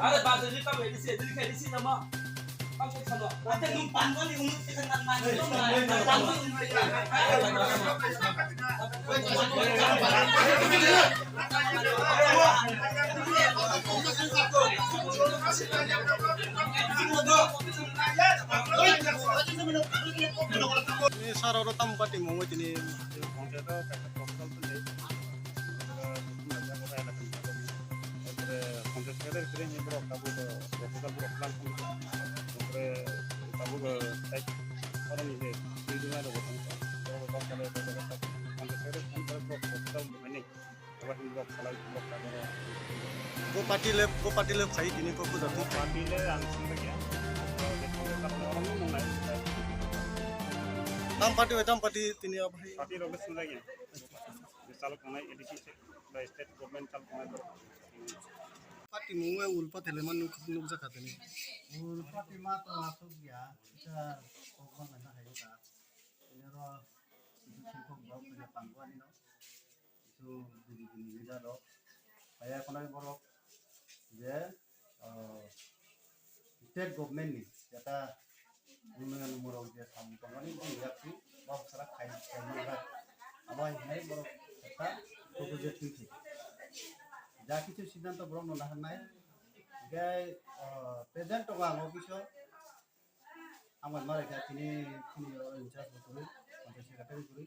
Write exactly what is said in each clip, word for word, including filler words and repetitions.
Are bajar ni kami edisi, edisi, edisi nama. Kamu sana. Ate nung panggol ni umut kita nang main. Ni sara oro tam party mungwi tini pongchayato kaisa proposal tongwi. Tabuk, tabuk, tabuk, tai, oro ni je, twi twi mai rok bo tong kha. Borok rok kale, borok rok kale, borok rok kale, borok rok kale, borok rok kale. Bo party le, bo party le phai tini kok buja twi. Party le ang swngjak ya. Tam party bai tam party tini o phai. Party rok le swngjak ya. Chalok tongnai A D C se, bai state government chalok tongnai borok. Party mung bai ulpa tele man nuk, nuk jaka tini. Ulpa tima to asuk ya. Kita kok bang na hayo ka. Ini ro, itu singkok bang punya pangkuan ini. Kisu B J P ni leader rok. Kaya khwnai borok je, ah, state government ni jeta unnoyon murok je samung tongmani bini yakti bok sara khai, khai manjak. Abo hai hinai borok ekta proposal twi thai. Ja kisu siddhanto borok no naharnai. Hinkhe, ah, present tongo ang office o. Ang bai mare kha tini, tini oro in charge bo kwrwi, panchayat secretary kwrwi.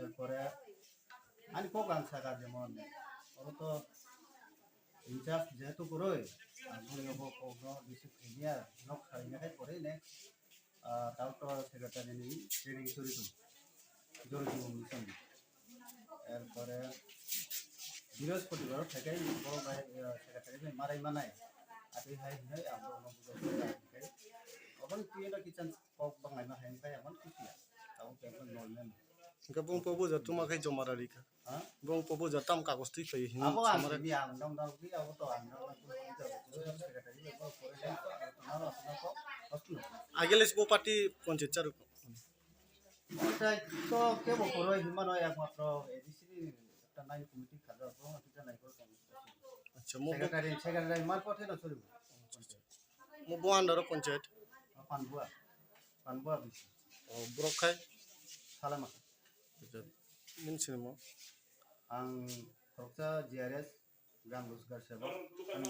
Erpore ani kok ang saka jemon, oro to in charge jehetu kwrwi, ang boni bo kok no receive khaimya, nok khaimya khai pore ne, ah, tao to secretary ni training chori tong, jori jibon mission. Erpore Brihospotibaro thaikai borok bai, eh, secretary bai marai manai. Atwi hai hinwi ang borokno bujai kha, hinwi aboni twi no kichang kok banglaima hai wngkha, aboni twi phiya. Tabuk khe normal. Hingke bung pobuja tuma khai joma rari kha. Ha? Bung pobuja tam kagos twi phai hinwi abo ang samara simi ang dong dong twi abo to ang dong dong twi secretary bai borok pore dong to ang to nalo aswk no kok. Agile se bo party ponchayat charwk. Otai to kebo koroi himano ekmatro A D C ni ekta nine committee khajak, bo hwnwi kisa nai koroi tong. Acha, mo bo secretary, secretary mar kothe no chori. Mo bo under o panchayat. Panbua. Panbua bisi. O, borok khai? Salama. Acha, nini sinimo? Ang khoroksa G R S, Gram Rozgar Sevak. Ani